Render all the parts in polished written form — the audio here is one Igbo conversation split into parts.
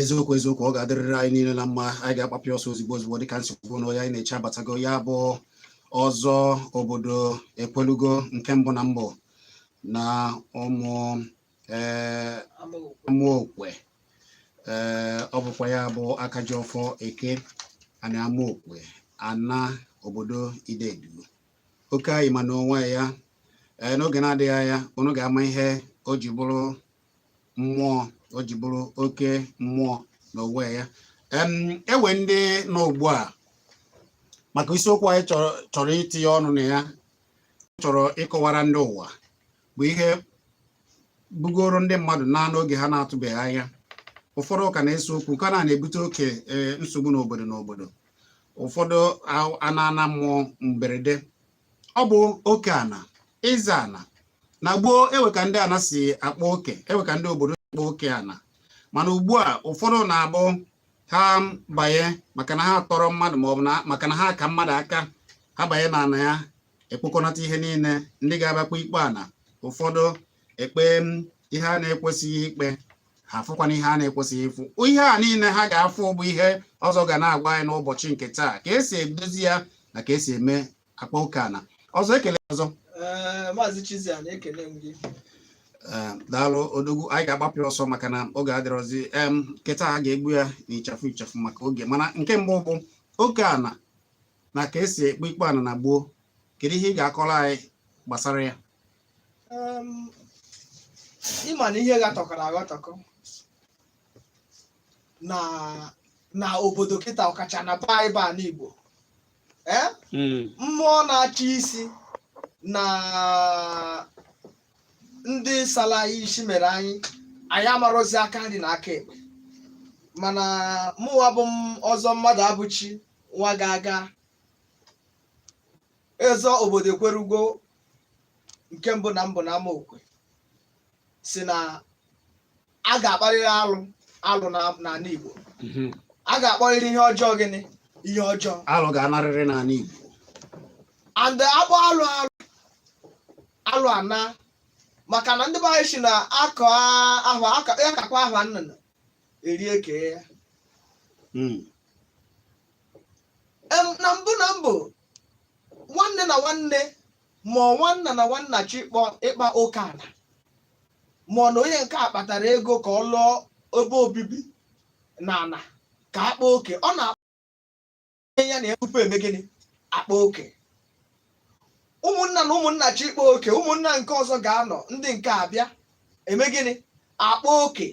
Eziokwu, eziokwu, ọ ga-adịrịrị anyị niile na mma. Anyị ga-akpapị ọsọ ozigbo ozigbo, dịka nsogbu na onye anyị na-eche abatago. Ya bụ ọzọ obodo ekwelugo nke mbụ na mbụ na ụmụ Amaokwe. Ọ bụkwa ya bụ Akajiọfọ Eke ana Amaokwe ana obodo Idedu oke anyị ma n'onwe ya. N'oge na-adịghị anya, unu ga-ama ihe o ji bụrụ mmụọ, o ji bụrụ oke mmụọ n'onwe ya. Ewe ndị nọ ugbu a maka isiokwu anyị chọrọ itinye ọnụ na ya, chọrọ ịkọwara ndị ụwa bụ ihe bugoro ndị mmadụ na n'oge ha na-atụbeghị anya. Ụfọdụ ka na-ese okwu nke na-ebute oke nsogbu n'obodo n'obodo. Ụfọdụ ana mmụọ mberede. Ọ bụ oke ana, ịza ana. Na gboo, ewe ka ndị ana si akpọ oke, ewe ka ndị obodo si akpọ oke ana. Mana ugbu a, ụfọdụ na-abụ ha banye maka na ha tọrọ mmadụ, maọbụ na maka na ha ka mmadụ aka, ha banye na ana ya, ekpokọnata ihe niile. Ndị ga-abịakwa ikpe ana, ụfọdụ ekpe ihe a na-ekwesịghị ikpe, ha afụkwana ihe a na-ekwesịghị ịfụ. Ihe a niile ha ga-afụ bụ ihe ọzọ ga na-agwa anyị n'ụbọchị nke taa, ka esi edozi ya na ka esi eme akpa oke ana. Ọzọ, ekele ọzọ. Ee, Maazị Chiziana, ekele m gị. Ee, daalụ, odogwu. Anyị ga-agbapụ ọsọ maka na oge adịrọzi. Nkịta a ga-egbu ya n'ịchafụ ịchafụ maka oge. Mana nke mbụ bụ oke ana na ka esi ekpe ikpe ana na gboo. Kedu ihe ị ga-akọrọ anyị gbasara ya? Ịma na ihe ghatọkọrọ aghọtọkọ na obodo kịta, ọkacha na be anyị bụ ala Igbo, ee, mmụọ na-achị isi na ndị sara anyị isi mere anyị anyị amarọzi aka nri na aka ekpe. Mana mụnwa bụ m ọzọ mmadụ abụchi nwa ga-aga eze obodo ekwerugo nke mbụ na mbụ na Amaokwe si na a ga-akparịrị alụ alụ n'ala Igbo. A ga-akpọrịrị ihe ọjọọ gịnị? Ihe ọjọọ. Alụ ga-anarịrị n'ala Igbo. And akpọ alụ alụ, alụ ana, maka na ndị be anyị si na akọ ahụ akakwa ahụ nnụnụ erie kee ya. Na mbụ na mbụ, nwanne na nwanne, ma ọ nwanna na nwanna chi ịkpa oke ala, ma ọ na onye nke a kpatara ego ka ọ lụọ ebe obibi na ala ka akpa oke, ọ na-akpa ya na tupu eme gịnị? Akpa oke. Ụmụnna na ụmụnna chi ịkpa oke, ụmụnna nke ọzọ ga-anọ, ndị nke abịa eme gịnị? Akpa oke.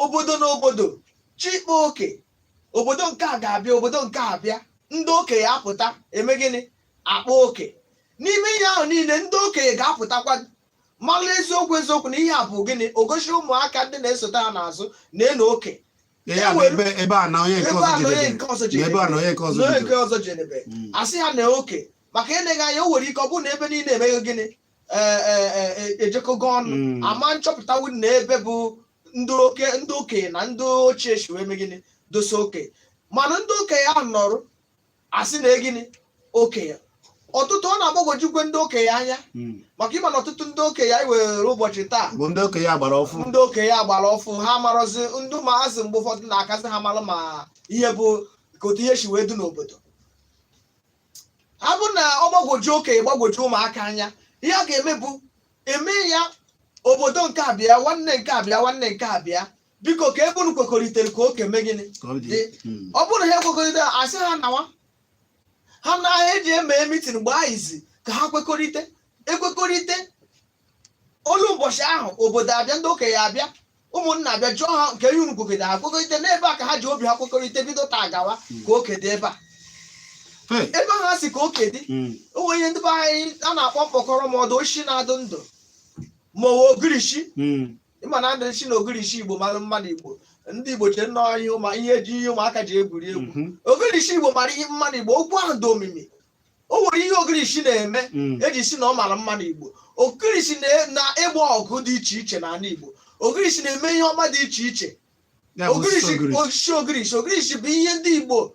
Obodo na obodo chi ịkpa oke, obodo nke a ga-abịa, obodo nke a abịa, ndị okenye apụta eme gịnị? Akpa oke. N'ime ihe ahụ niile, ndị okenye ga-apụtakwa malụ eziokwu eziokwu na ihe a bụ gịnị, o gosi ụmụaka ndị na-esote ha n'azụ na eno oke. Ya bụ ebe a na onye nke ebe ọzọ a na onye jedebere nke ọzọ na ebe a na onye nke ọzọ na onye nke bidoro. ọzọ jedebe. Asị ha na oke maka eleghị anya, o nwere ike ọ bụrụ na ebe niile emeghị gịnị, ejekọgo ọnụ, ama nchọpụtawu na ebe bụ ndị oke, ndị okenye na ndị ochie si wee mee gịnị? Dosa oke. Mana ndị okenye ahụ nọrụ asị na gịnị? Okenye. Ọtụtụ ọ na-agbagwojukwe ndị okenye anya maka ịma na ọtụtụ ndị okenye anyị were ụbọchị taa bụ ndị okenye agbara ọfụ. Ndị okenye agbara ọfụ, ha marọzi ndị ụmụazị mgbe ụfọdụ na-akasị ha malụ ma ihe bụ ka otu ihe si wee dị n'obodo ha bụ na ọ gbagwoju okenye, gbagwoju ụmụaka anya. Ihe a ga-eme bụ eme ya, obodo nke a bịa, nwanne nke a bịa, nwanne nke a bịa, biko, ka ebe unu kwekọrịtere ka oke mee gịnị? Ka ọ dị. Dị. Ọ bụrụ na ha ekwekọrịta, asị ha nawa ha na ha eji eme meeting gbaa izi ka ha kwekọrịte. Ekwekọrịte olu ụbọchị ahụ, obodo abịa, ndị okenye abịa, ụmụnna abịa, jụọ ha nke ihe unu kwekọrịta. Ha kwekọrịte n'ebe a ka ha ji obi ha kwekọrịte bido taa gawa ka oke dị ebe a. Hey. Ebe ahụ ha si ka oke dị, o nwere ihe ndị be anyị a na-akpọ mkpọkọrọ, ma ọdụ osisi na-adụ ndụ, ma ọ bụ ogirishi. Ịma na ndị si na ogirishi Igbo mara mma na Igbo, ndị Igbo chere nnọọ ihe ụma ihe eji ihe ụmụaka ji egwuri egwu. Ogirishi Igbo mara ihe mma na Igbo. Okwu ahụ dị omimi. O nwere ihe ogirishi na-eme eji si na ọ mara mma n'Igbo. Ogirishi na-egbo ọgụ dị iche iche n'ala Igbo. Ogirishi na-eme ihe ọma dị iche iche. Ya bụ osisi ogirishi. Ogirishi. Osisi ogirishi, ogirishi bụ ihe ndị Igbo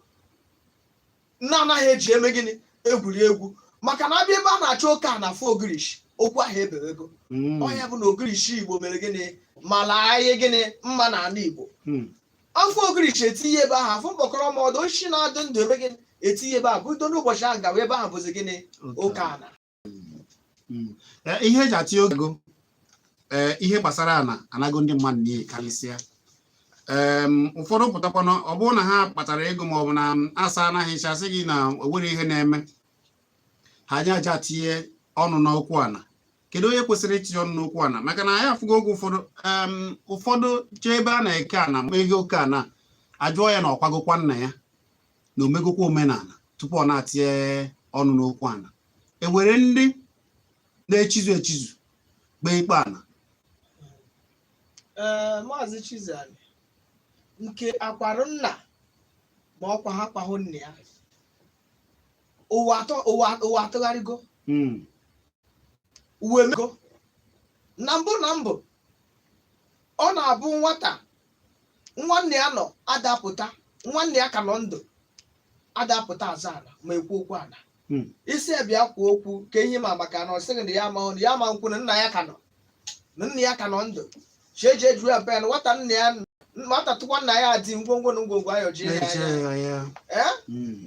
na-anaghị eji eme gịnị? Egwuri egwu. Maka na abịa ebe a na-achọ oke a na-afụ ogirishi, Okwu ahụ ebewego. Ọ ya bụ na ogirishi Igbo mere gịnị? Mala anyị gịnị mma n'ala Igbo. Afọ ogirishi etinye ebe ahụ, afọ mkpọkọrọ ma ọdụ osisi na-adị ndụ eme gịnị? Etinye ebe ahụ. Bido n'ụbọchị ahụ gawa, ebe ahụ bụzi gịnị? Oke ana. Ihe eji atị ego, ee, ihe gbasara ana anago ndị mmadụ n'iyi karịsịa. Ụfọdụ pụtakwana, ọ bụrụ na ha kpatara ego ma ọ bụ na asa anaghị iche, asị gị na o nwere ihe na-eme ha aja aja tinye ọnụ n'okwu ana. Kedu onye kwesịrị itinye ọnụ n'okwu ana? Maka na anyị afụgo oge ụfọdụ, ụfọdụ jee ebe a na-eke ana ma ihe oke ana, ajụọ ya na ọkwagokwa nna ya na omegokwa omenala tupu ọ na-atinye ọnụ n'okwu ana. Enwere ndị na-echizu echizu kpee ikpe ana? Ee, Maazị Chizani, nke akwarụ nna ma ọkwa ha kwahụ nna ya, ụwa atọ, ụwa atụgharịgo. Ụwa emego. Na mbụ na mbụ, ọ na-abụ nwata nwanne ya nọ adapụta, nwanne ya ka nọ ndụ adapụta aza ala ma ekwu okwu ala. Isi bịa kwuo okwu ka ihe ma maka na ọ sịghị na ya ama, na ya ama nkwu na nna ya ka nọ, na nna ya ka nọ ndụ chi eji eju ya mpe na nwata nna ya, nwata tụkwa nna ya dị ngwongwo na ngwongwo ayọ ji ya Na-eche anya. ya. Ee.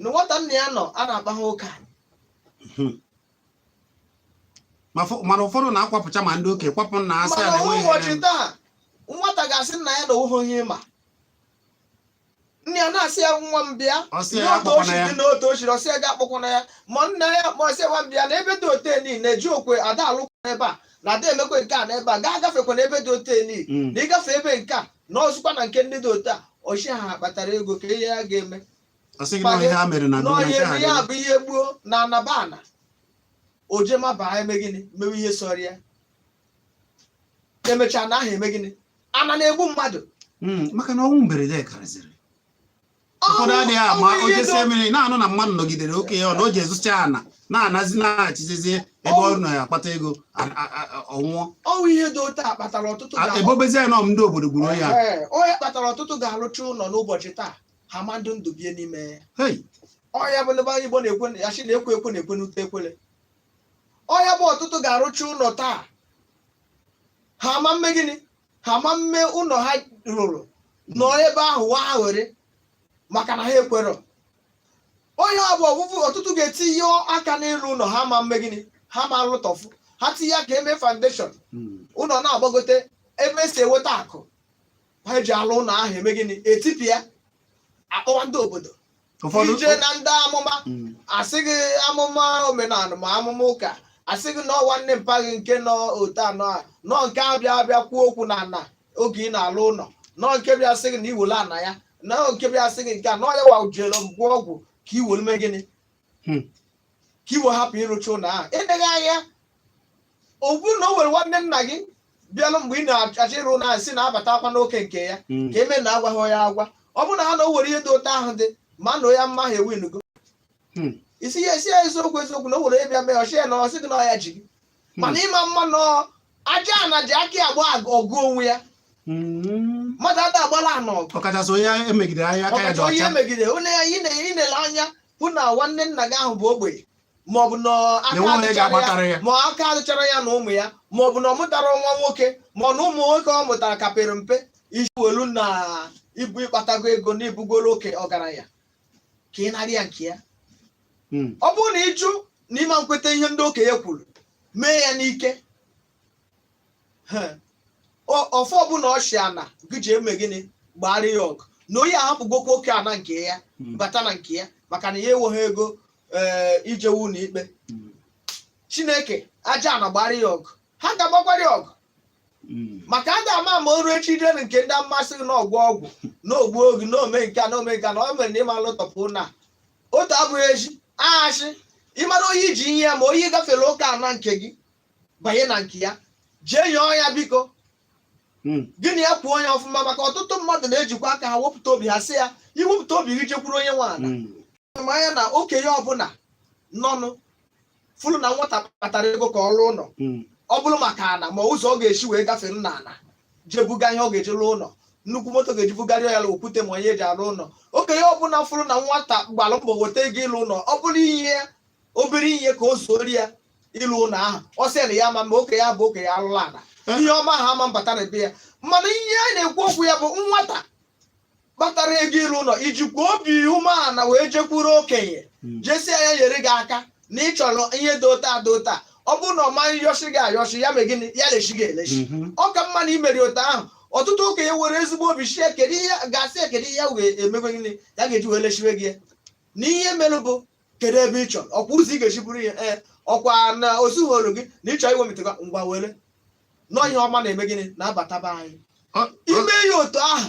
Na nwata nna ya nọ a na-akpa ha ụka. Mana ụfọdụ na-akwapụcha ma ndị okenye kwapụ nna asị ya mana na enweghị ihe ụbọchị na-eme. Taa nwata ga-asị nna ya na onweghị onye ịma, nne ya na-asị ya, "Nwa m, bịa." Ọ sị ya N'otu akpọkwana ochi ya. dị n'otu ochiri, ọ sị ya ga akpọkwana ya. Ma nna ya ma ọ sị ya, "Nwa m, bịa na ebe dị ote niile ji okwe ada alụkwa ebe a na ada emekwe nke a na ebe a gaa gafekwa na ebe dị ote niile na ịgafe ebe nke a na ọzụkwa na nke ndị dị otu a." Ochi ha kpatara ego ka ihe ya ga-eme. Ọ sị gị na ihe ha mere na gboo na nke n'ọhịa ha ya adịghị. Bụ ihe gboo na anaba ana ojema baa eme gịnị? Mewe ihe sọrọ ya, emechaa na aha eme gịnị? Ana na-egbu mmadụ. Maka na ọnwụ mberede karịzịrị ụfọdụ adịghị ama. Ọnwụ ihe o jesi mmiri na-anụ na mmadụ nọgidere oke ya, ọ na o ji ezụcha ana na-anazi na-achizizi ebe ọ na-akpata ego, ọnwụọ. Ọnwụ ihe dị otu a kpatara ọtụtụ Ebobezi ya na ọ ndị obodo gburu ya. Ee, onye kpatara ọtụtụ ga-alụcha ụlọ n'ụbọchị taa, ha ma ndụ ndụ bie n'ime ya. Hey! Ọya bụ ndị Igbo na-ekwe ya sị na-ekwe ekwe na-ekwe n'ute ekwele. Ọya bụ ọtụtụ ga-arụcha ụlọ taa, ha ama mme gịnị? Ha ama mme ụlọ ha rụrụ nọ ebe ahụ wa aghịrị maka na ha ekwerọ. Onye ọ bụ ọfụfụ, ọtụtụ ga-etinye aka n'ịrụ ụlọ, ha ama mme gịnị? Ha ma alụtọfụ. Ha tinye aka eme foundation, ụlọ na-agbagote, ebe esi enweta akụ ha eji alụ ụlọ ahụ eme gịnị? Etipịa, akpọwa ndị obodo Ụfọdụ ije na ndị amụma, asị gị amụma omenala ma amụma ụka, asị gị nọ nwanne mpa gị nke nọ otu anọ a nọ nke abịa abịa kwuo okwu na ana oge ị na-alụ ụlọ, nọ nke bịa sị gị na iwere ana ya, nọ nke bịa sị gị nke a nọ ya wa jere gwọ ọgwụ ka iwere mee gịnị? Ka iwe hapụ ịrụcha ụlọ ahụ. Edeghị anya ogbu na o nwere nwanne nna gị bịalụ mgbe ị na-achọ ịrụ ụlọ ahụ, si na-abatakwa n'oke nke ya ka eme na agwaghị ya agwa. Ọ bụrụ na ha na o nwere ihe dị otu ahụ dị ma na ya mma ha ewinugo. Isi ya esi ya eziokwu eziokwu na o nwere ịbịa mee ọchị ya na ọsị gị na ọya ji gị, mana ịma mma nọ aja ana ji aka ya agba ọgụ onwe ya. Mmadụ ada agbala ana ọgụ. Ọkachasị onye emegidere anya aka ya dị ọkacha onye ọcha. Emegide onye ya ị na-ele anya hụ na nwanne nna gị ahụ bụ ogbenye maọbụ na aka Na enweghị onye adịchara ya ga-agbatara ya. Ma aka adịchara ya na ụmụ ya, maọbụ na ọ mụtara nwa nwoke, ma ọ na ụmụ nwoke ọ mụtara ka pere mpe, iji welu na ibu ịkpatago ego na ibugolo oke ọgaranya ka ị narị ya nke ya. Ọ bụrụ na ịjụ na ịma nkweta ihe ndị okenye kwuru mee ya n'ike, ọfọ ọbụla ọchị ana gị ji eme gịnị? Gbara ya ọgụ na onye ahapụgokwa oke ana nke ya bata na nke ya, maka na ya enweghị ego ee ijewu na ikpe. Chineke aja ana gbara ya ọgụ, ha ga-agbakwara ya ọgụ maka a ga-ama ma o ruo echi ire nke ndị mmasị gị na ọgwụ ọgwụ na ogbu oge na ome nke a na ome nke a na o mere na ịma lụtọpụ na otu abụghị ezi aghasị. Ịmara onye iji ihe ya ma onye gafere ụka ana nke gị banye na nke ya, jee yọọ ya biko. Gịnị ya kwuo onye ọfụma, maka ọtụtụ mmadụ na-ejikwa aka ha wepụta obi ha sị ya iwepụta obi gị jekwuru onye nwe ala. Ma anya na okenye ọbụla nọnụ fụrụ na nwata kpatara ego ka ọ lụọ ụlọ, ọ bụrụ maka ana ma ụzọ ọ ga-esi wee gafee nna ana jee buga ihe ọ ga-eji lụọ ụlọ, nnukwu moto ga-eji bugharịa ya okwute ma onye eji arụ ụlọ, okenye ọbụla fụrụ na nwata gbara mbọ weta ego ịlụ ụlọ, ọ bụrụ ihe obere ihe ka o zuori ya. Ịlụ ụlọ ahụ, ọ sị na ya ama mma okenye bụ okenye alụla ala, ihe ọma ha ama mbata na be ya. Mana ihe anyị na-ekwu okwu ya bụ nwata kpatara ego ịlụ ụlọ, ijikwa obi umeala wee jekwuru okenye, jesie ya nyere gị aka na ị chọrọ ihe dị ụta dị ụta. Ọ bụrụ na ọ maghị yọchi gị ayọchi ya, mee gịnị? Ya lechi gị elechi. Ọ ka mma na imeri ụtọ ahụ. Ọtụtụ okenye nwere ezigbo obi shie, kedu ihe ga-asị ya? Kedu ihe ya wee emego? Gịnị ya ga-eji wee leshiwe gị ya? Na ihe mere bụ, kedu ebe ị chọrọ? Ọkwa ụzọ ị ga-esi bụrụ ihe, ee, ọkwa na ozugholu gị na ịchọ iwemitekwa ngwa were nọọ. Ihe ọma na-eme gịnị? Na-abataba anyị. Ime ya otu ahụ,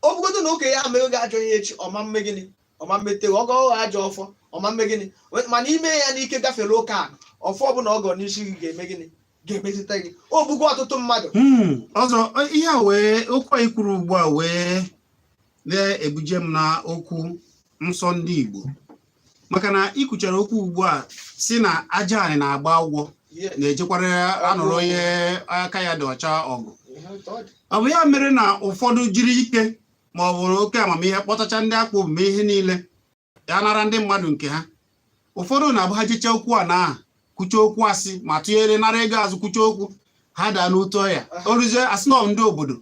ọ bụgodo na okenye ahụ mego gị ajọ ihe, echi ọma mme gịnị? Ọma mmete ọgọ ọghọ ajọ ọfọ ọma mme gịnị? Mana ime ya n'ike gafere oke a, ọfọ ọbụla ọgọ n'isi gị ga-eme gịnị? Ga-emetụta gị. O gbugo ọtụtụ mmadụ. Ọzọ, ihe a wee okwu anyị kwuru ugbu a wee na-ebuje m na okwu nsọ ndị Igbo, maka na ikwuchara okwu ugbu a si na aja anyị na-agba ụgwọ, na-ejekwara anụrụ onye aka ya dị ọcha ọgụ. Ọ bụ ya mere na ụfọdụ jiri ike ma ọ bụrụ oke amamihe kpọtacha ndị akpa omume ihe niile ya nara ndị mmadụ nke ha. Ụfọdụ na-abụ ha jecha okwu a na aha kwuche okwu asị ma tụnyere nara ego azụ, kwuche okwu ha daa n'ụtọ ya, o ruzie asị na ọ ndị obodo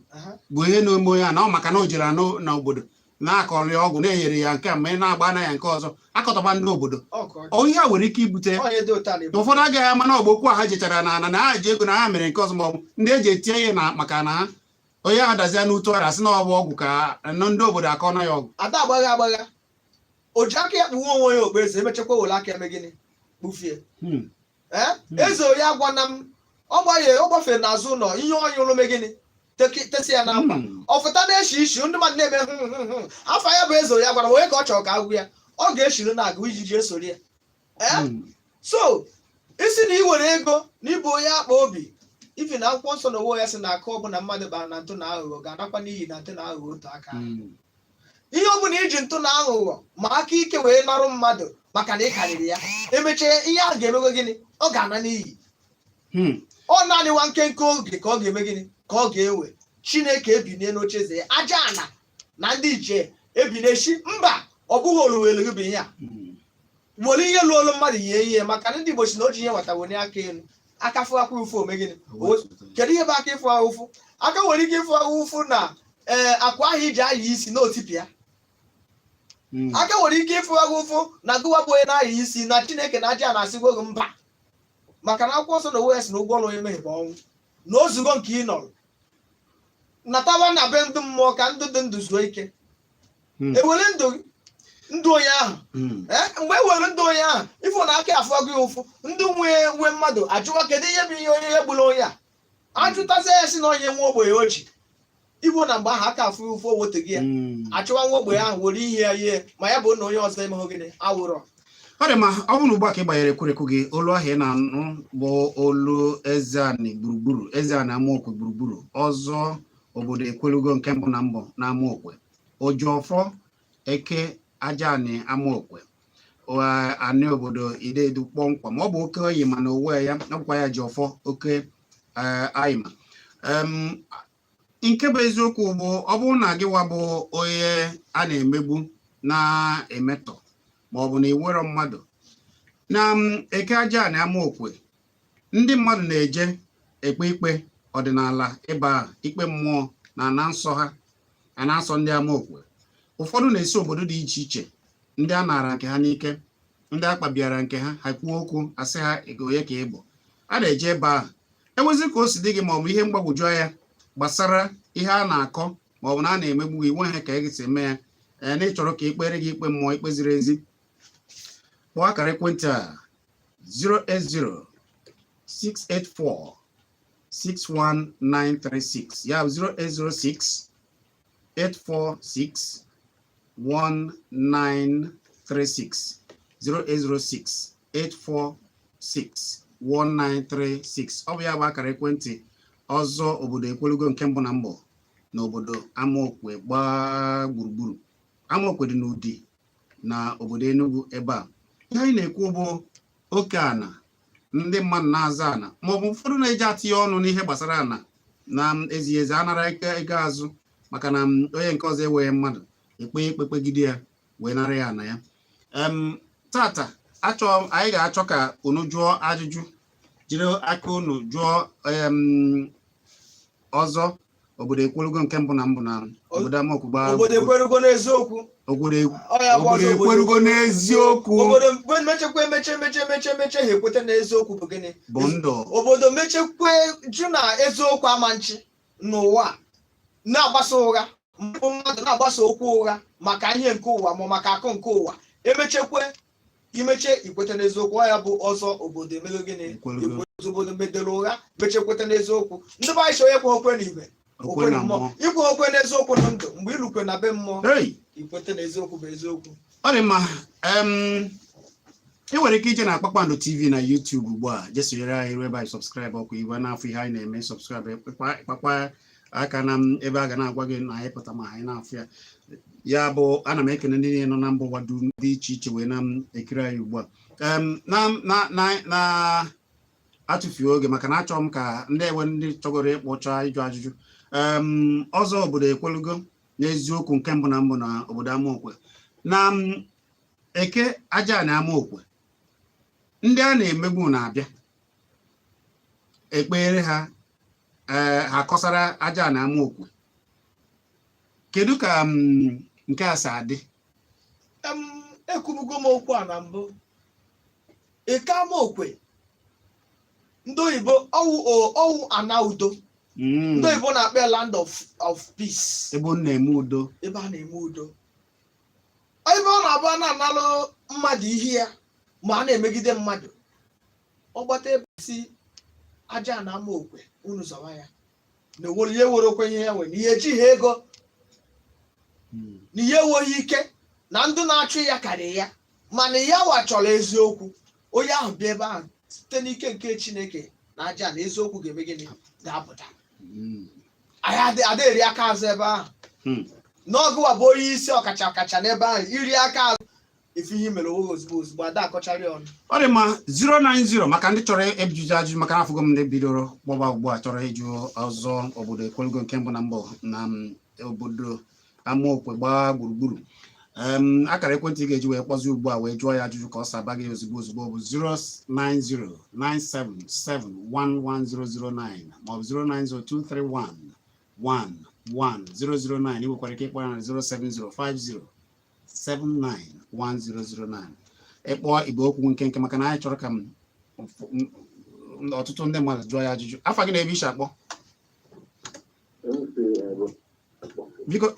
bụ ihe na-eme onye a, na ọ maka na o jere n'obodo na-akọrọ ya ọgwụ, na-enyere ya nke a, ma ị na-agba na ya nke ọzọ, akọtọba ndị obodo. Ọ ihe a nwere ike ibute na ụfọdụ agaghị ama na ọgbọ okwu a ha jechara na ana na ha ji ego na ha mere nke ọzọ, ma ọ bụ ndị eji etinye ihe na maka na ha onye ahụ dazie n'ụtọ ọrịa, asị na ọ bụ ọgwụ ka ndị obodo akọ na ya ọgwụ. Ada agbagha agbagha, o ji aka ya kpuwe onwe ya okpu eze, emechakwa were aka eme gịnị? Kpufie. Ee, eze onye agwana m ọ gbanye, ọ gbafere n'azụ ụlọ, ihe ọnya ụlọ mee gịnị? Tesi ya n'akwa. Ọfụta na-eshi ishi, ndị mmadụ na-eme hụ hụ hụ. Afọ ya bụ eze onye agwara m onye ka ọ chọrọ ka agwụ ya, ọ ga-eshiri na-agụ ijiji esori ya. Ee. So isi na ị were ego na ịbụ onye akpa obi ifi na akwụkwọ nsọ na onwe ya sị na akụ ọbụla mmadụ kpara na ntụ na aghụghọ ga-anakwa n'iyi na ntụ na aghụghọ otu aka. Ihe ọbụla iji ntụ na aghụghọ ma aka ike wee narụ mmadụ maka na ị karịrị ya, emechaa ihe ahụ ga-emego gịnị? Ọ ga-ana n'iyi. Ọ naanị nwa nkenke oge ka ọ ga-eme gịnị? Ka ọ ga-ewe. Chineke ebinie n'oche eze ya, aja ana na ndị ichie ebinechi mba, ọ bụghị oluwelu gị bụ ihe a. Were ihe lụọlụ mmadụ yie ihe, maka na ndị Igbo si na o ji ihe nwata were aka elu aka fụ akwa ụfụ ome gịnị? Kedu ihe bụ aka ịfụ ahụ ụfụ? Aka nwere ike ịfụ ahụ ụfụ na ee, akwa ahụ iji aya isi na otipịa. Aka nwere ike ịfụ ahụ ụfụ na gụwa bụ onye na-aya isi na Chineke na aja na-asịgwo gị mba, maka na akwụkwọ nsọ na onwe ya si na ụgwọ ọrụ onye mmehie bụ ọnwụ, na ozugo nke ị nọrọ natawa na be ndị mmụọ ka ndụ dị ndụ zuo ike. Ewere ndụ ndụ onye ahụ. Ee, mgbe e were ndụ onye ahụ, ifụ na aka afụ gị ụfụ, ndị nwe nwe mmadụ ajụwa kedu ihe bụ ihe onye ihe gburu onye a, ajụtazie ya si na onye nwe ogbenye oji igbo, na mgbe ahụ aka afụ ụfụ o weteghị ya. Achụwa nwa ogbenye ahụ were ihe ya yie, ma ya bụ na onye ọzọ emeghị gịnị? Awụrọ. Ọ dị mma. Ọ bụrụ na ugbu a ka ị gbanyere ekwurekwu gị, olu ahụ ị na-anụ bụ olu Eze-Ani gburugburu, Eze-Ani Amaokwe gburugburu, ọzọ obodo ekwelugo nke mbụ na mbụ na Amaokwe, Ojiọfọ Eke Aja-Ani Amaokwe, anị obodo Idedu kpọmkwem. Ọ bụ oke oyi mana owe ya, ọ bụkwa ya ji ọfọ oke ayịma. Nke bụ eziokwu bụ, ọ bụrụ na gị wa bụ onye a na-emegbu, na-emetọ, ma ọ bụ na iwero mmadụ na Eke Aja-Ani Amaokwe, ndị mmadụ na-eje ekpe ikpe ọdịnala ebe a, ikpe mmụọ na ana nsọ ha, ana nsọ ndị Amaokwe. Ụfọdụ na-esi obodo dị iche iche, ndị a nara nke ha n'ike, ndị a kpabiara nke ha, ha kwuo okwu asị ha onye ka ị bụ, a na-eje ebe ahụ enwezi ka o si dị gị, ma ọ bụ ihe mgbagwoju anya gbasara ihe a na-akọ, ma ọ bụ na a na-emegbu gị, nwe ha ka ị si eme ya, ee, na ịchọrọ ka ikpere gị ikpe mmụọ, ikpe ziri ezi, kpọọ akara ekwentị a: 080 684 61936, ya bụ 0806 846 1936, 0806 846 1936. Ọ bụ ya bụ akara ekwentị ọzọ obodo ekwelugo nke mbụ na mbụ n'obodo Amaokwe gbaa gburugburu. Amaokwe dị n'Udi na obodo Enugu ebe a. Ihe anyị na-ekwu bụ oke ana, ndị mmadụ na-aza ana, maọbụ ụfọdụ na-eji atinye ọnụ n'ihe gbasara ana na ezighị ezi, anara ego azụ maka na onye nke ọzọ enweghị mmadụ ekpe ikpe kpegide ya wee nara ya ana ya. Tata Achọ anyị ga-achọ ka unu jụọ ajụjụ, jiri aka unu jụọ ọzọ obodo ekwerugo nke mbụ na mbụ na obodo Amaokwe gbaa Obodo ekwerugo n'eziokwu. Obodo Ọ ya bụ obodo ọzọ. Ekwerugo n'eziokwu. Obodo mechekwa, emeche emeche emeche emeche, ha ekweta na eziokwu bụ gịnị? Bụ ndụ. Obodo mechekwa jụ na eziokwu ama nchi n'ụwa a, na-agbasa ụgha mbụ, mmadụ na-agbasa okwu ụgha maka ihe nke ụwa ma maka akụ nke ụwa, emechekwe imeche ikweta n'eziokwu. Ọ ya bụ ọzọ obodo emego gịnị? Ekwerugo. Obodo medere ụgha, mechekweta n'eziokwu. Ndị be anyị si onye kwe okwe n'igwe okwe na mmụọ. Ikwe okwe n'eziokwu na ndụ, mgbe ilukwe na be mmụọ, hey ikweta n'eziokwu bụ eziokwu. Ọ dị mma. Ị nwere ike ije na Kpakpando TV na YouTube ugbu a, jee sonyere anyị ruo ebe anyị, subscribe ọkwa igwe na-afụ ihe anyị na-eme, subscribe, kpakpa aka na m ebe a ga na-agwa gị na anyị pụta ma anyị na-afụ ya. Ya bụ, ana m ekene ndị niile nọ na mba ụwa dum dị iche iche wee na m ekiri anyị ugbu a. Na atụfuo oge, maka na achọrọ m ka ndị enwe ndị chọgoro ịkpọcha ịjụ ajụjụ. Ọzọ obodo ekwelugo n'eziokwu nke mbụ na mbụ na obodo Amaokwe na eke aja na Amaokwe, ndị a na-emegbu na-abịa ekpere ha, ee, ha kọsara aja na Amaokwe. Kedu ka nke a si adị? Ekwubugo m okwu a na mbụ. Eke Amaokwe, ndị oyibo ọwụ ọwụ ana udo. Ndị oyibo na-akpọ ya land of peace. Ebe ọ na-eme udo. Ebe a na-eme udo, ebe ọ na-abụ a na-analụ mmadụ ihe ya ma a na-emegide mmadụ, ọ gbata ebe si aja na Amaokwe unu zọwa ya na ewere ihe werekwe ihe ya nwere na ihe ejighị ego na ihe enweghị ike na ndụ na-achụ ya karịrị ya, mana ya wa chọrọ eziokwu. Onye ahụ bịa ebe ahụ, site n'ike nke Chineke na aja na eziokwu ga-eme gịnị? Ga-apụta. Anyị ada eri aka azụ ebe ahụ. N'ọgụwa bụ onye isi ọkacha ọkacha n'ebe ahụ, iri aka azụ ife ihe mere onwe gị ozugbo ozugbo, ada akọcharị ọnụ. Ọ dị mma. 090 maka ndị chọrọ ịjụjụ ajụjụ, maka na afụgo m ndị bidoro kpọba ugbu a chọrọ ịjụ ọzọ obodo ekwelugo nke mbụ na mbụ na obodo Amaokwe gbaa gburugburu. Akara ekwentị ị ga-eji wee kpọzi ugbu a wee jụọ ya ajụjụ ka ọ saba gị ozugbo ozugbo bụ 09097711009 maọbụ 09023111009. Ị nwekwara ike ịkpọ ya na 07050791009. Ịkpọ igbe okwu nke nke, maka na anyị chọrọ ka ọtụtụ ndị mmadụ jụọ ya ajụjụ. Afa gị na ebe ishi akpọ, biko.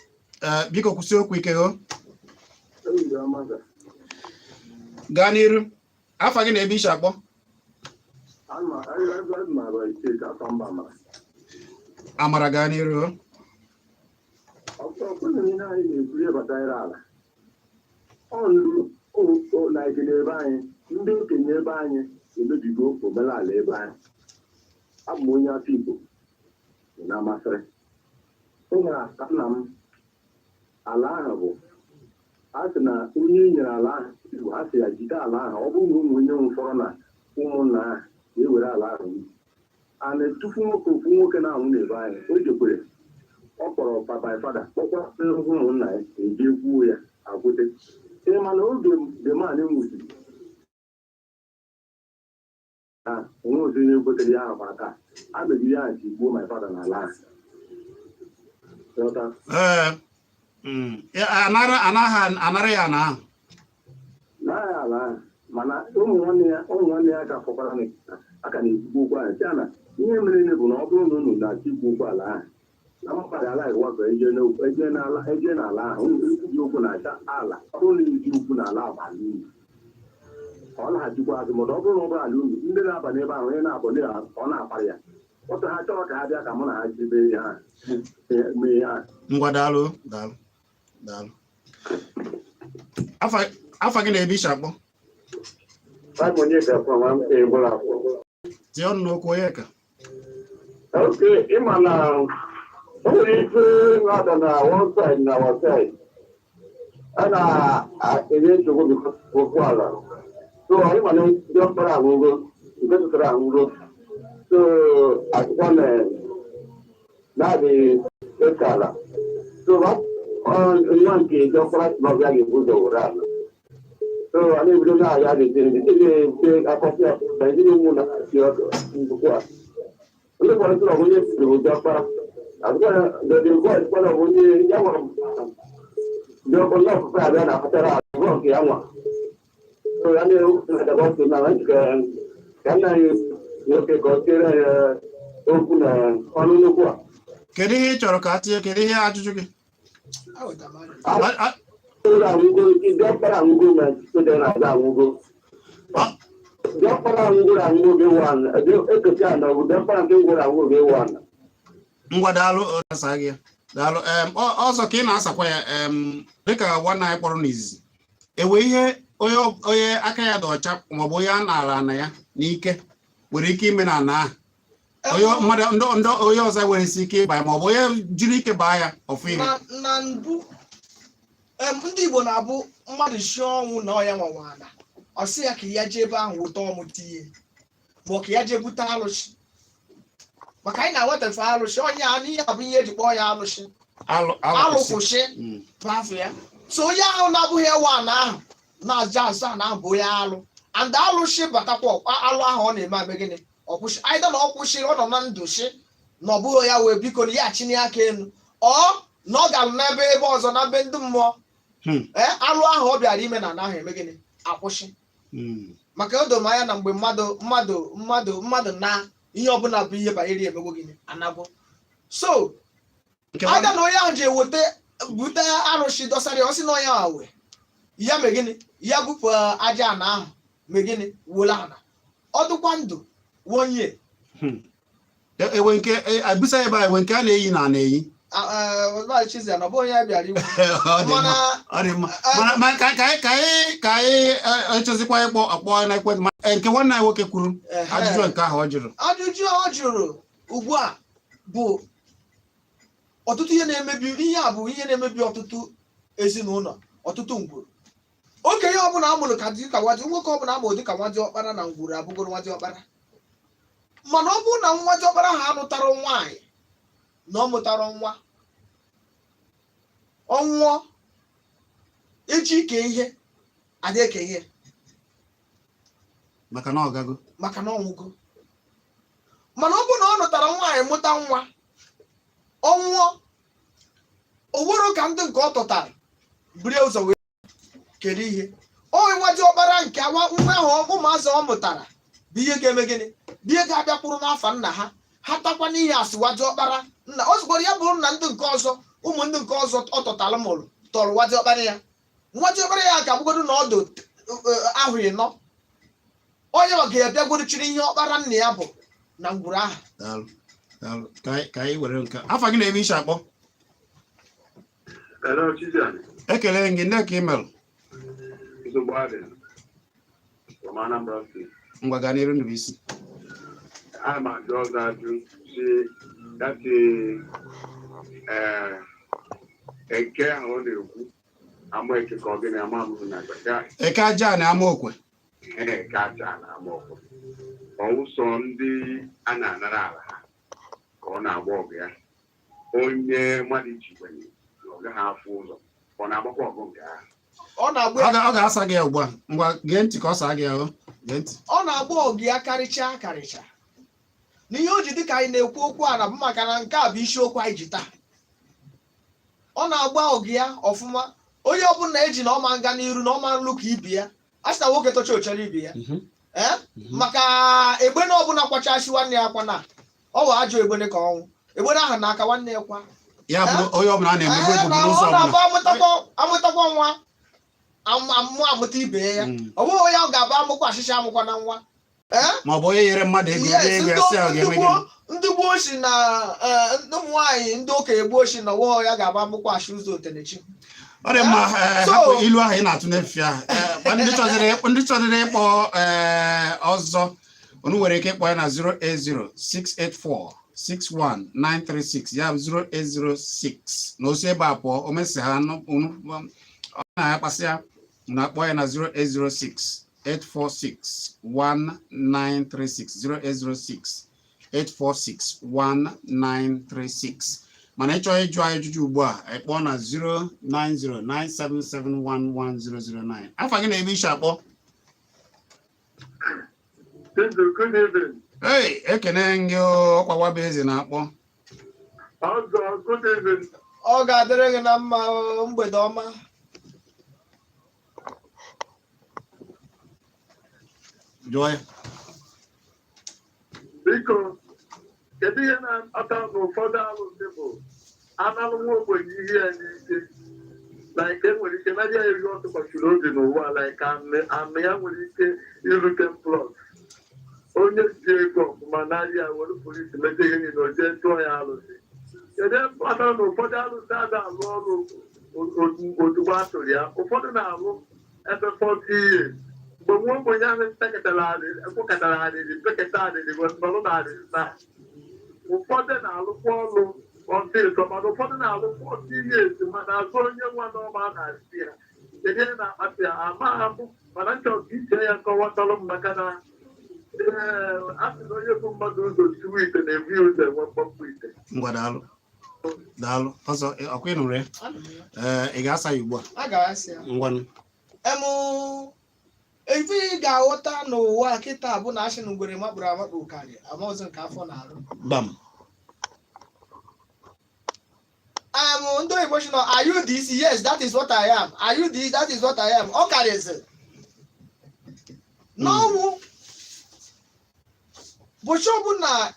Biko kwụsị okwu ike o. Gaa n'iru. Afa gị na ebe ishi akpọ. Amara, gaa n'iru o. Ọkpụrụ ihe anyị na-ekwu ihe gbasara ala, ọ ndị ebe anyị, ndị okenye ebe anyị emebigo omenala ebe anyị. Abụ m onye afọ Igbo na-amasịrị o nwere aka nna m. Ala ahụ bụ a sị na onye e nyere ala ahụ, a sị ya jide ala ahụ. Ọ bụrụ na ụmụ onye nwụfọrọ na ụmụnna ahụ ga-ewere ala ahụ a na-etufu nwoke, ofu nwoke na-anwụ n'ebe anyị, o jekwere ọ kpọrọ papa fada, kpọkwa ụmụnna ya eje kwuo ya akwute. Ị ma na oge the man nwụsiri na onwe ozi onye kwetere ya ahụ taa, a mebiri ya ji gbuo my father n'ala ahụ. Ghọta? Ee, ya, anara anaghị anara ya na ahụ. N'agha ala ahụ, mana ụmụ nwanne ya ka fọkwara na aka na-ekwukwu okwu ahụ, sị ya na ihe mere bụ na ọ bụrụ na unu na-achọ ikwu okwu ala ahụ na mmadụ ala ịwakọ eje n'ala ahụ, unu ekwughị okwu na-acha ala. Ọ bụrụ na iji okwu n'ala abalị unu, ọ na-ajụkwa azụ. Mana ọ bụrụ na ọ bụrụ ala unu, ndị na-aba n'ebe ahụ, onye na-abọ ọ na-akparị ya ọtụ, ha chọrọ ka ha bịa ka mụ na ha jibe ihe ahụ mee ihe ahụ. Ngwa, daalụ, daalụ, daalụ. Afa gị na ebe ishi akpọ. Simon Onyeka from Ebola. Tie ọnụ n'okwu, Onyeka. Okay, ịma na o nwere ife na-ada na one side na our side. A na-enye nsogbu because okwu ala. So anyị ma na ndị ọkpara anwụgo, nke tụtara anwụgo. So akụkọ na na-adị eke ala. So nwa nke ndị ọkpara si n'ọbịa ga-ebu ụzọ were ala. So a na-ebido na-aga ajụjụ ndị ga-ete akọpịa na ndị ụmụ na-achị ọdụ nnukwu a. Ndị ụfọdụ sị na ọ bụ onye siri bụ diọkpara. Azụkwa ya the voice kwana ọ bụ onye ya nwere diọkpara ndị ọpụpụ abịa na-akpatara abụọ nke ya nwa. So ya na-edebe ọsọ na ka ka nna anyị nwoke ka ọ tiere ya okwu na ọnụ nnukwu a. Kedu ihe ị chọrọ ka a tinye? Kedu ihe ajụjụ gị? Aweta m ajụjụ. Ụlọ anwụgo, diọkpara anwụgo, ma soja na-aza anwụgo. Diọkpara anwụgo na anwụgo gị wa ekochi ana ọ bụ diọkpara nke ngwụrụ anwụgo gị wa ana. Ngwa, daalụ. Ọ asa gị ya. Daalụ. Ọzọ ka ị na-asakwa ya, dịka nwanne anyị kpọrọ n'izizi, ewe ihe onye aka ya dị ọcha maọbụ onye a nara ana ya n'ike nwere ike ime na ana ahụ, onye mmadụ ndị onye ọzọ nwere isi ike ịba ya, maọbụ onye jiri ike baa ya ọfụ ihe? Na mbụ, ndị Igbo na-abụ mmadụ si ọnwụ na ọya nwanwana, ọ sị ya ka ya jee ebe ahụ weta ọmụ tinye, ma ọ ka ya jee bute alụsị, maka anyị na-awetafe alụsị onye a n'ihe abụ ihe eji kpọọ ya alụsị. Alụ alụkwụsị. Alụkwụsị bụ afọ ya. So onye ahụ na-abụghị ewe ana ahụ na-aza aza ana ahụ bụ onye alụ, and alụsị batakwa alụ ahụ ọ na-eme ame gịnị? Ọ kwụsị aịda na ọ kwụsịrị, ọ nọ na ndụ si na ọ bụghị ya wee biko na ya chinye aka elu, ọ na ọ gara n'ebe ebe ọzọ na be ndị mmụọ. Ee, alụ ahụ ọ bịara ime na ana ahụ eme gịnị? Akwụsị. Maka o doro m anya na mgbe mmadụ na ihe ọbụla bụ ihe banyere ya emegwo gịnị? Anagwo. So Nke aga na onye ahụ ji eweta bute arụsị dọsara ya, ọ sị na onye ahụ wee ya mee gịnị? Ya bupụ aja ana ahụ, mee gịnị? Wole ana, ọ dịkwa ndụ wonye. Ewe nke ebusa ebe a, ewe nke a na-eyi na na-eyi. Chizia na ọ bụ onye ya bịara ikwu. Ọ dị mma. Mana Ọ dị mma, mana ma ka anyị echezikwa ịkpọ akpọ n'ekwentị. Ma nke nwanne anyị nwoke kwuru, ajụjụ nke ahụ ọ jụrụ. Ajụjụ ọ jụrụ ugbu a bụ ọtụtụ ihe na-emebi ihe a, bụ ihe na-emebi ọtụtụ ezinụlọ, ọtụtụ ngwuru. Okenye ọbụla a mụrụ ka dị ka nwa nwoke ọbụla amụrụ dịka nwa diọkpara na ngwuru abụgoro nwa diọkpara, mana ọ bụrụ na nwa diọkpara ha anụtara nwaanyị na ọ mụtara nwa, ọ nwụọ, eji ike ihe adị eke ihe. Maka na ọ gago. Maka na ọnwụgo. Mana ọ bụrụ na ọ nụtara nwaanyị, mụta nwa, ọ nwụọ, o nwere ka ndị nke ọ tụtara buru ụzọ wee kere ihe. O nwa diọkpara nke nwa ahụ, ụmụazị ọ mụtara bụ ihe ga-eme gịnị? Bụ ihe ga-abịakwuru n'afa nna ha. Ha takwa n'ihe asịwa diọkpara nna ọ zụkwara ya bụrụ na ndị nke ọzọ, ụmụ ndị nke ọzọ ọ tọtara mụrụ tọrọ nwa diọkpara ya, nwa diọkpara ya ka bụgodo na ọdụ ahụ ịnọ, onye ọ ga-abịagoro chiri ihe ọkpara nna ya bụ na ngwuru ahụ. Daalụ, daalụ. Ka anyị were nke a. Afa gị na-ebe isi akpọ? Hello, Chizian. Ekele gị. Ndị ka ị merụ? Nsogbu adị. From Anambra State. Ngwa, gaa n'iru, Ndụbụisi. Ana m ajụ ọzọ ajụ si dati eke ahụ ọ na-ekwu ama eke ka ọ gịnị ama m na ya. Eke aja na ama okwe. Eke aja na ama ọkụ ọwụsọ ndị a na-anara ala ha ka ọ na-agba ọgụ ya, onye mmadụ ji kwenye na ọ gaghị afụ ụzọ, ọ na-agbakwa ọgụ nke ahụ? Ọ na-agba. Ọ ga-asa gị ya ugbu a. Ngwa, gee ntị ka ọ saa gị ahụ. Gee ntị. Ọ na-agba ọgụ ya karịchaa karịcha na ihe o ji dịka anyị na-ekwu okwu a na bụ maka na nke a bụ isiokwu anyị ji taa. Ọ na-agba ọgụ ya ọfụma. Onye ọbụla eji na ọma nga n'iru na ọma nlu ka ibi ya, a sị na nwoke tocha ochere ibi ya. Ee, maka egbene ọbụla kwachasị nwanne ya akwa na ọ wa ajọ egbene ka ọnwụ egbene ahụ na-aka nwanne ya kwa. Ya bụrụ onye ọbụla a na-emegbu Ee, ebubo na n'ụzọ ọ na-abụ ọbụla. Amụtakwa nwa amụ amụta ibe ya. Ọ bụghị onye ọ ga-abụ amụkwa achịcha amụkwa na nwa, ee. Ma ọ bụ onye nyere mmadụ ego, Yes, rie ego ya, sị ya ọ ndị ga-eme gboo gịnị? Ndị gboo si na ndị ụmụ nwaanyị, ndị okenye gboo si na ọwụghị ya ga-agba amụkwa achị ụzọ otenechi. Ọ dị mma. Hapụ ilu ahụ ị na-atụ n'efu ahụ. Ma ndị chọziri ịkpọ ọzọ, unu nwere ike ịkpọ ya na 08068461936, ya bụ 0806 na osi ebe a pụọ, o mesị ha ọ na-akpasị ya na akpọ ya na 0806 846 1936, 0806 846 1936. Mana ịchọọ ịjụ anyị ajụjụ ugbu a, ị kpọọ na 09097711009. Afa gị na ebe i si akpọ? Chizu, good evening. Hey, ekene gị ọkwa Nwabueze na-akpọ. Ọzọ, good evening. Ọ ga-adịrị gị na mma o, mgbede ọma. Jụọ ya. Biko, kedu ihe na-akpata na ụfọdụ alụsị bụ analụ nwa ogbenye ihe ya n'ike? Like enwere ike narị ya eri ọ tụkwasịrị obi n'ụwa, like anị ya nwere ike iru 10 plots. Onye ji ego ọfụma narị ya were polisi mete ihe niile o jee tụọ ya alụsị. Kedu ihe kpatara na ụfọdụ alụsị ada alụ ọrụ ozugbo a tụrụ ya? Ụfọdụ na-alụ ebe 40 years. Mgbe nwa ogbenye ahụ peketara arịrị, kwekọtara arịrị, peketa arịrị, wee nọrọ na arịrị na ụfọdụ na-alụkwa ọrụ ọsịsọ, mana ụfọdụ na-alụ 40 years mana azụ onye nwa n'ọma na-asị ya. Kedu ihe na-akpata ya? Amaghị m, mana m chọrọ ka iche ya kọwatalụ m, maka na ee, a sị na onye bụ mmadụ ụzọ siwe ite na-ebu ya ụzọ enwe mkpọmkpọ ite. Ngwa, daalụ, daalụ. Ọzọ, ọkwa ị nụrụ ya? Ee, ị ga-asa ya ugbu a? A ga-asị ya. Ngwanụ. Em, ife ị ga-aghọta n'ụwa kịta bụ na asị na ngwere makpụrụ amakpụ karị ama ọzọ nke afọ na-arụ. Gbam. Ndị oyibo sị na, "Are you this?" "Yes, that is what I am." "Are you this?" "That is what I am." Ọ karịzị n'ọnwụ bụchi ọbụla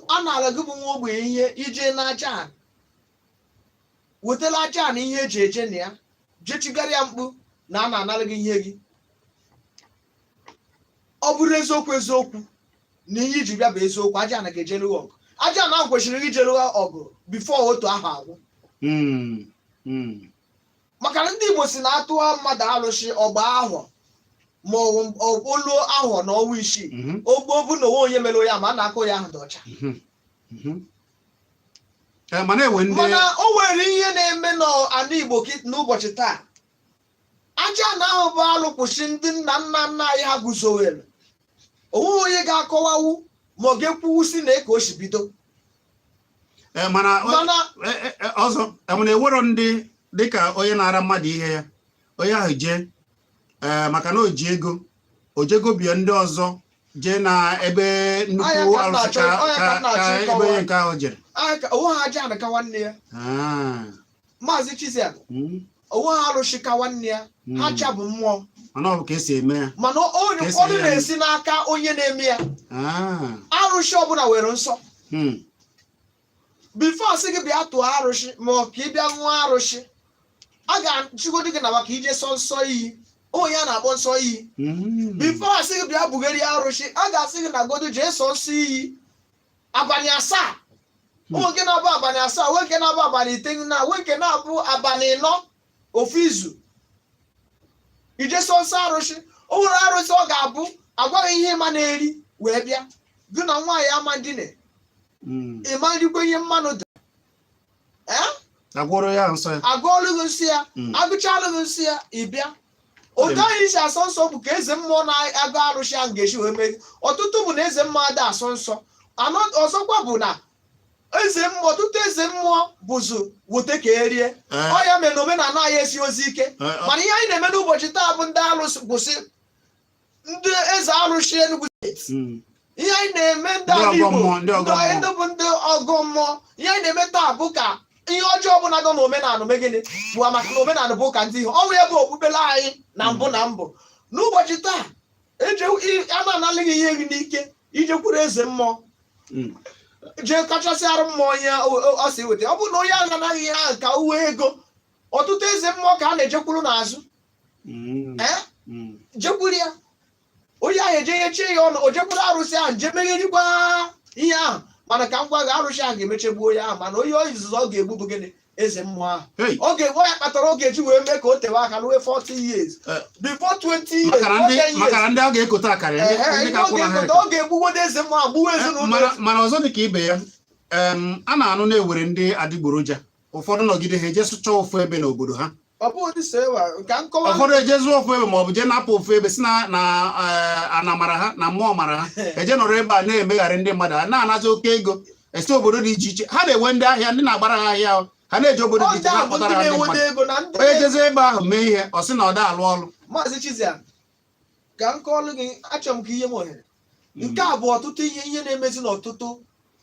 a na-ala gị bụ nwa ogbenye ihe ije n'aja a, wetala aja na ihe eji eje na ya, jechigara ya mkpu na a na-anara gị ihe gị. Ọ bụrụ eziokwu eziokwu na ihe iji bịa bụ eziokwu, aja na ga-ejelu gị ọgụ. Aja na ahụ kwesịrị ijelu ọgụ before otu ahụ agwụ. Maka na ndị Igbo si na atụọ mmadụ arụsị ọgba ahọ ma ọ oluo ahọ na ọnwa 6, ogbo bụ na onwe onye mere ya ma a na-akụ ya ahụ dị ọcha. Mana enwe ndị Mana o nwere ihe na-eme n'ala Igbo n'ụbọchị taa. Aja na ahụ bụ alụ kwụsị ndị nna nna nna anyị ha guzowere, onweghị onye ga-akọwawu ma ọ ga-ekwuwu si na ka o si bido. Mana Mana ọzọ mana ewero ndị dịka onye na-ara mmadụ ihe ya, onye ahụ jee, ee, maka na o ji ego o jegobie ndị ọzọ jee na ebe nnukwu Ọya ka m arụsị ọya ka ka m na-achọ ka ebe ịkọwa. onye nke ahụ jere. Onwe ha aja na ka nwanne ya. Maazị Chizian, onwe ha arụsị ka nwanne ya ha cha bụ mmụọ. Mana ọ bụ ka esi eme ya. Mana onye Ka esi ụfọdụ eme ya. Na-esi n'aka onye na-eme ya. Arụsị ọbụla nwere nsọ. Before sị gị bịa tụọ arụsị ma ọ ka ị bịa ṅụọ arụsị, a ga-achịgodo gị na maka ije sọ nsọ iyi, onye a na-akpọ nsọ iyi. Before asị gị bịa bugheri arụsị, a ga-asị gị na godo jee sọ nsọ iyi abalị 7. Onwe nke na-abụ abalị 7, nwe nke na-abụ abalị 9, na nwe nke na-abụ abalị 4, ofu izu, ije sọ nsọ arụsị. O nwere arụsị ọ ga-abụ agwaghị ihe ịma na-eri wee bịa, gị na nwaanyị ama ndine, ịma nrikwa ihe mmanụ dị. Ee. Agwọrọ ya nsọ ya. Agụọlụ gị nsị ya. Agụchalụ gị nsị ya, ị bịa. Otu ahụ isi asọ nsọ bụ ka eze mmụọ na-agụ arụsị ahụ ga-esi wee mee. Ọtụtụ bụ na eze mmụọ ada asọ nsọ anọ. Ọzọkwa bụ na eze mmụọ, ọtụtụ eze mmụọ bụzụ wute ka erie. Ọ ya mere na omenala anyị esi ozi ike. Mana ihe anyị na-eme n'ụbọchị taa bụ ndị alụsị kwụsị, ndị eze arụsị Enugu steeti. Ihe anyị na-eme ndị Ndị ala ọgọ Igbo, mmụọ, ndị ọgọ mmụọ. Ndị bụ ndị ọgọ mmụọ, ihe anyị na-eme taa bụ ka ihe ọjọọ ọbụla nọ n'omenala mee gịnị bụ, maka na omenala bụ ụka ndị ihe ọnwụ ya bụ okpukpere anyị na mbụ na mbụ. N'ụbọchị taa, eje a na-analị gị ihe gị n'ike, ijekwuru eze mmụọ, jee kachasị arụ mmụọ ihe ọ si weta. Ọ bụrụ na onye ahụ anaghị ihe ahụ ka uwe ego, ọtụtụ eze mmụọ ka a na-ejekwuru n'azụ. Ee. Jekwuru ya, onye ahụ eje ihe chie ya ọnụ, o jekwuru arụsị ahụ nje megherikwa ihe ahụ. Mana ka m gwa gị, arụsị ahụ ga-emechegbuo ya ahụ, mana onye izizi ọ ga-egbu bụ gịnị? Eze mmụọ ahụ. Hey. Ọ ga-egbu ya kpatara ọ ga-eji wee mee ka o tewe aka ruo 40 years, before 20 years, Maka na ndị 10 years. Maka na ndị a ga-ekote akara ya, ndị Ihe ka ọ kwụrụ ha ga-ekote, ọ ga-egbugodo eze mmụọ ahụ, gbuo ezinụlọ. Mana ọzọ dị ka ibe ya, a na-anụ na-ewere ndị adịgboroja ụfọdụ nọgide ha eje sụchaa ofu ebe n'obodo ha. Ọ bụghị ụdị so ewa ka nkọwa. Ụfọdụ eje zụọ ofu ebe ma ọ bụ jee napụ ofu ebe, si na ana mara ha na mmụọ mara ha, eje nọrọ ebe a na-emegharị ndị mmadụ, ha na-anazi oke ego. Esi obodo dị iche iche, ha na-enwe ndị ahịa, ndị na-agbara ha ahịa o. Ha na-eji obodo Ọ dị ndị iche ahụ bụ ndị na-akpọtara ha ndị na-enweta mmadụ. ego na ndị Onye jezi ebe ahụ mee ihe, ọ sị na ọ da alụ ọrụ. Maazị Chizian, ka m kọọlụ gị, achọrọ m ka ihe m ohere nke a bụ ọtụtụ ihe na-emezi n'ọtụtụ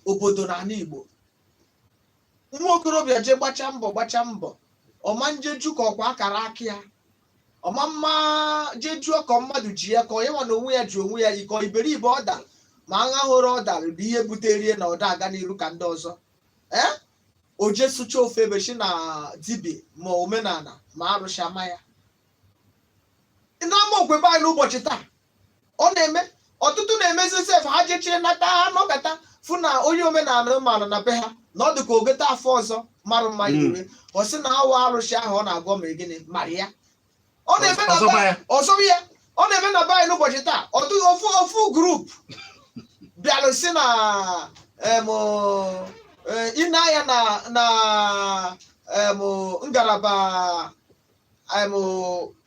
obodo n'ala Igbo. Nwa okorobịa jee gbachaa mbọ, gbachaa mbọ, ọma njeju ka ọkwa akara aka ya ọma mma, jee jụọ ka mmadụ ji ya, ka onye nwa na onwe ya ji onwe ya iko iberibe ọ dara, ma agha hụrụ ọ dara bụ ihe buterie na ọda aga n'iru ka ndị ọzọ. Ee, o jee sụcha ofe ebe shi na dibịa ma omenala ma arụsị ama ya. N'ama okwe be anyị n'ụbọchị taa, ọ na-eme ọtụtụ na-emezi sef, ha jechie nata, ha nọkọta fụ na onye omenala mara na be ha na ọ dị ka ogete afọ ọzọ mara mma ire, ọ sị na awa arụsị ahụ ọ na-agọ ma gịnị mara ya. Ọ na-eme na Ọzọkwa ya. Ọzọ ya, ọ na-eme na be anyị n'ụbọchị taa. Ọtụtụ ofu ofu group bịara si na ine anya na ngalaba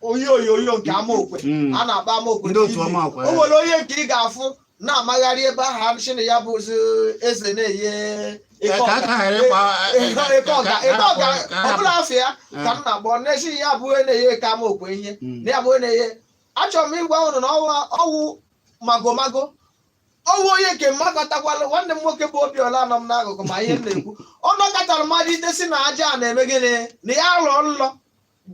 onye onyonyo nke Amaokwe a na-akpọ Amaokwe Ndị otu TV. Amaokwe, O nwere onye nke ị ga-afụ na-amagharị ebe ahụ arụsị na ya bụ eze na-eye Ka aka ghara ịkpa eke ọga eke ọga ọbụla afọ ya ka m na-akpọ n'ezi ya bụ onye na-eye eke Amaokwe ihe na ya bụ onye na-eye. Achọrọ m ịgwa unu na ọwụ magomago, ọwụ onye nke mmakọtakwalụ. Nwanne m nwoke bụ Obiọla nọ m n'akụkụ ma ihe m na-ekwu. Ọ nọkọtara mmadụ idesi na aja a na-eme gịnị na ya lụọ nlọ,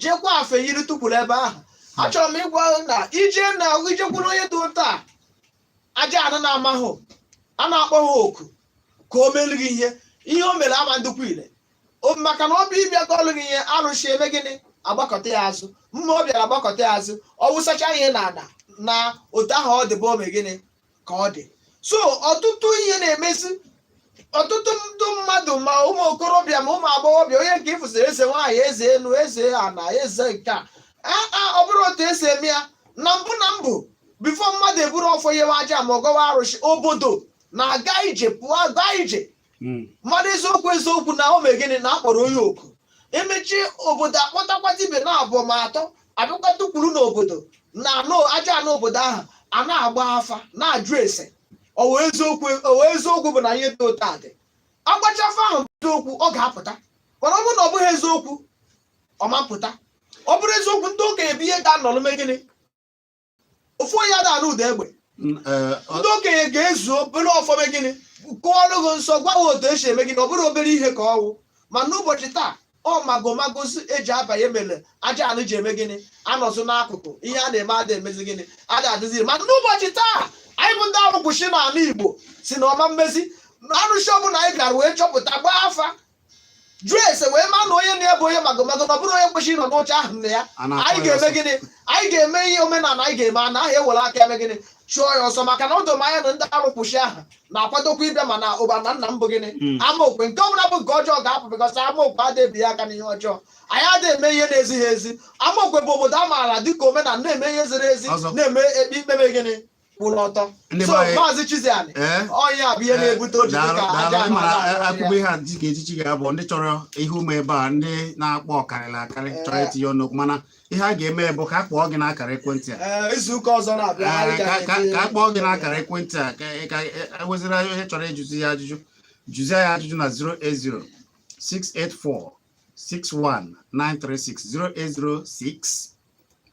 jekwa afe yiri tụpụrụ ebe ahụ. Achọrọ m ịgwa unu na ije na ijekwuru onye dị ụtọ a aja anụ na-amahụ a na-akpọ ha oku ka o melu gị ihe, ihe o mere ama ndụkwu ile maka na ọ bụ ịbịa gọọlụ gị ihe arụsị eme gịnị agbakọta ya azụ mma ọ bịara agbakọta ya azụ, ọ wụsacha ihe n'ala na otu ahụ ọ dị bụ ome gịnị ka ọ dị. So ọtụtụ ihe na-emezi ọtụtụ ndị mmadụ, ma ụmụ okorobịa ma ụmụ agbọghọbịa, onye nke ịfụsịrị eze nwaanyị, eze enu, eze ana, eze nke a, ọ bụrụ otu esi eme ya na mbụ na mbụ, before mmadụ eburu ọfọ nyewe aja ma ọ gọwa arụsị, obodo na-aga ije, pụọ gaa ije mmadụ eziokwu eziokwu na o mee gịnị na akpọrọ onye oku, emechie obodo akpọtakwa dibịa na abụọ ma atọ abịakwa tukwuru n'obodo na anụ aja anụ obodo ahụ a na-agba afa na-ajụ ese ọwụ eziokwu, ọwụ eziokwu bụ na ihe dị otu a dị. Agbacha afa ahụ eziokwu, ọ ga-apụta, mana ọ bụrụ na ọ bụghị eziokwu, ọ ma mpụta. Ọ bụrụ eziokwu, ndị okenye bụ ihe ga-anọrọ mee gịnị, ofu onye ada anụ ụda egbe. Ndị okenye ga-ezu obere ọfọ mee gịnị, kụọrọ gị nsọ, gwa gị otu esi eme gịnị. Ọ bụrụ obere ihe ka ọwụ, ma n'ụbọchị taa, ọ magomagozi eji abanye mere aja anụ ji eme gịnị anọzụ n'akụkụ ihe a na-eme ada emezi gịnị ada adịzi. Ma n'ụbọchị taa, anyị bụ ndị arụkwụsị n'ala Igbo si na ọma mmezi na arụsị ọbụla anyị bịara wee chọpụta, gbaa afa, jụọ ese, wee ma na onye na-ebu onye magomago na ọ bụrụ onye kwesịrị ịnọ n'oche ahụ na ya A na-akpọ anyị ya ga-eme ọsọ. gịnị, anyị ga-eme ihe omenala anyị ga-eme ana ahụ ewere aka eme gịnị, chụọ ya ọsọ, maka na ọ doo m anya na ndị arụkwụsị ahụ na-akwadokwa ịbịa. Mana ụba na nna m bụ gịnị Amaokwe nke ọbụla bụ nke ọjọọ ga-apụ, because Amaokwe adịghị aka n'ihe ọjọọ. Anyị adịghị eme ihe na-ezighị ezi. Amaokwe bụ obodo a maara dịka omenala na-eme ihe ziri ezi, Ọzọ. na-eme ekpe ikpebe gịnị kwụrụ ọtọ. Ndị So be anyị- Maazị Chiziani, ọnya bụ ihe na-ebute oji Daalụ, dịka daalụ. aja Ị mara anụ akụkọ ihe a dịka echichi ga-abụ ndị chọrọ ihe ume ebe a, ndị na-akpọ ọkarịrị akarị chọrọ itinye ọnụ okwu, mana ihe a ga-eme bụ ka a kpọọ gị n'akara ekwentị a. Ee, izu ụka ọzọ na-abịa anyị Ka a kpọọ gị n'akara ekwentị a ka eweziri onye chọrọ ịjụzi ya ajụjụ, jụzie ya ajụjụ na 080 684 61936, 0806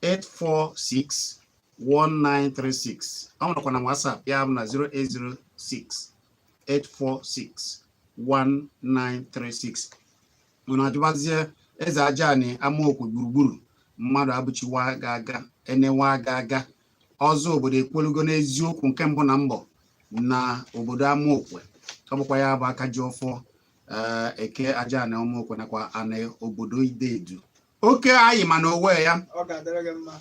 846 1936. Ọ nọkwa na WhatsApp ya bụ na 0806 846 1936. Unu ajụbazie eze Ajani Amaokwe gburugburu mmadụ abụchiwa ga-aga enewa ga-aga ọzọ. Obodo ekwelugo n'eziokwu nke mbụ na mbọ na obodo Amaokwe, ọ bụkwa ya bụ aka ji ọfọ eke Ajani Amaokwe nakwa anị obodo Idedu oke anyị mana owe ya. Ọ ga-adịrị gị mma.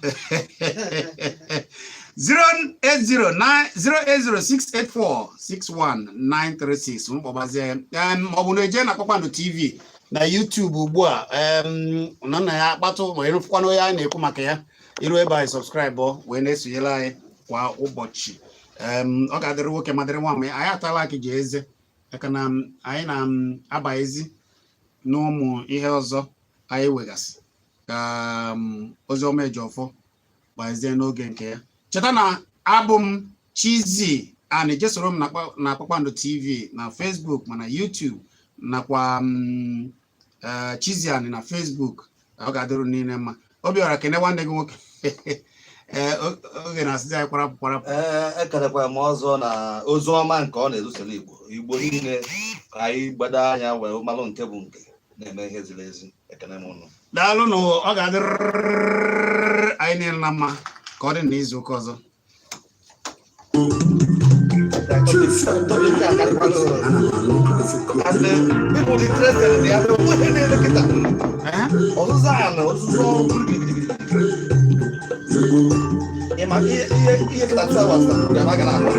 0806084 61936, mkpọgbazie ya, ma ọ bụ na eje na Kpakpando TV na YouTube ugbu a, nọ na ya akpatụ ma ịrụfụkwana onye anyị na-ekwu maka ya iru ebe anyị subscribe wee na-esonyere anyị kwa ụbọchị. Ọ ga-adịrị nwoke ma dịrị nwaanyị. Anyị atala akị ji eze maka na anyị na-abanyezi n'ụmụ ihe ọzọ anyị wegasị ka oziọma Ejiofor gbazie n'oge nke ya. Cheta na abụ m Chizzy. And jesoro m na Kpakpando TV na Facebook, mana YouTube nakwa Chiziani na Facebook. Ọ ga-adịrụ niile mma. Obiọra, kene nwanne gị nwoke. Ee, oge na-asịzi anyị kwarapụ kwarapụ. Ee, ekelekwa m ọzọ na ozi ọma nke ọ na-ezusoro Igbo niile, ka anyị gbado anya wee malụ nke bụ nke na-eme ihe ziri ezi. Ekene m ụnụ. Daalụ nụ. Ọ ga-adịrịrị anyị niile na mma. Ka ọ dị n'izu ụka ọzọ. Topic a karịkwala ụlọ. And people interested in ya, onwe na-eme kịta. Ee? Ọzụzụ a na ọzụzụ ọrụ gidigidi. Ịma ihe kịta 2 hours na program a ga na-akpọ.